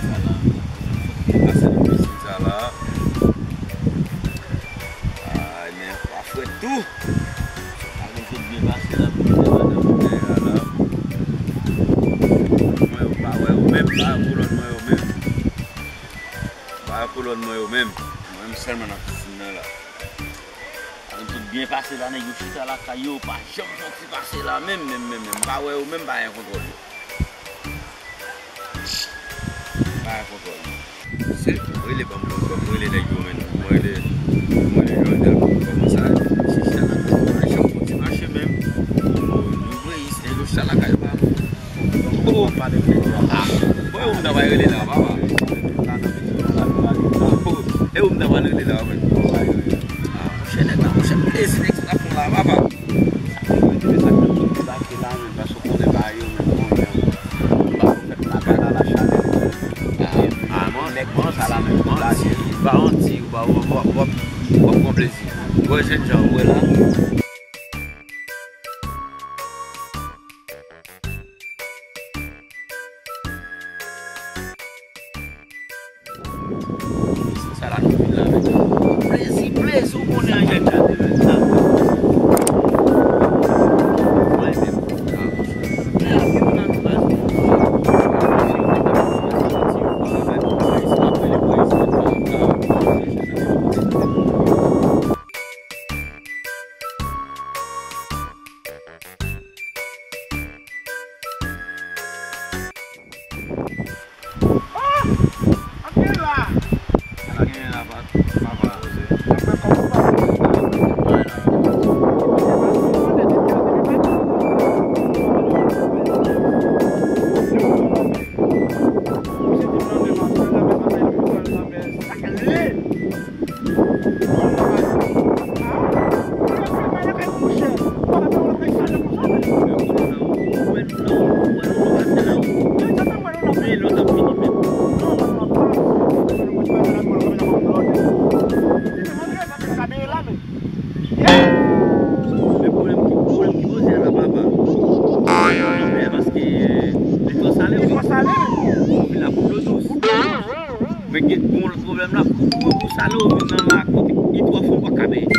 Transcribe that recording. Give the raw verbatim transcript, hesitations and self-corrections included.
Sa la, fòk byen pase nan pisin sa la. Ay, men pa frèt tou. Sa gen tout byen pase la pou nou te madan. Mwen yo pa wè yo menm, pa wè kolòn mwen yo menm. Pa wè kolòn mwen yo menm. Mwen menm sèlman nan pisin nan la. Sa gen tout byen pase la, nèg yo chita lakay yo, pa janm sòti pase la menm, menm, menm, menm. Pa wè yo menm, pa gen kontwòl yo. Pa gen kontwòl yo. Se, mwen rele banm kontwòl, mwen rele nèg yo menm. Mwen rele, mwen rele Jònèl pou kòmanse a chita lakay yo. Pa janm sòti mache menm. Yo vre, nèg yo chita lakay yo pa. Oh, ah, bon, e ou m ta pral rele la, papa. Oh, e ou m ta pral rele la, papa. Ah, monchè, nèg la, monchè, plezi nèg sa pran la, papa. Sa k debake la, men, paske w konnen bagay yo, men, bon, men, ou pa fè travay la, la chalè. Ah, ah, man, nèg manti, manti, pa manti, ou pa, w ap, w ap, w ap, w ap pran plezi. Ou wè jènjan, ou wè la. Sa la nou vin la menm. Plezi, plezi, ou konnen an jèn sa te menm sa. Mwen menm. Ah! Antre la! Sa gen la, pa, papa. Apre kòman pa. Sa gen lè. Men pwoblèm ki, pwoblèm ki poze a la, papa. Anmè, paske, eh, li twò sale, wi. Li twò sale, wi. Bon, vin la pou dlo dous. Men gen, gen yon lòt pwoblèm la, pou, pou, pou sale ou vin nan la, kote li twò fon, ou pa ka benyen.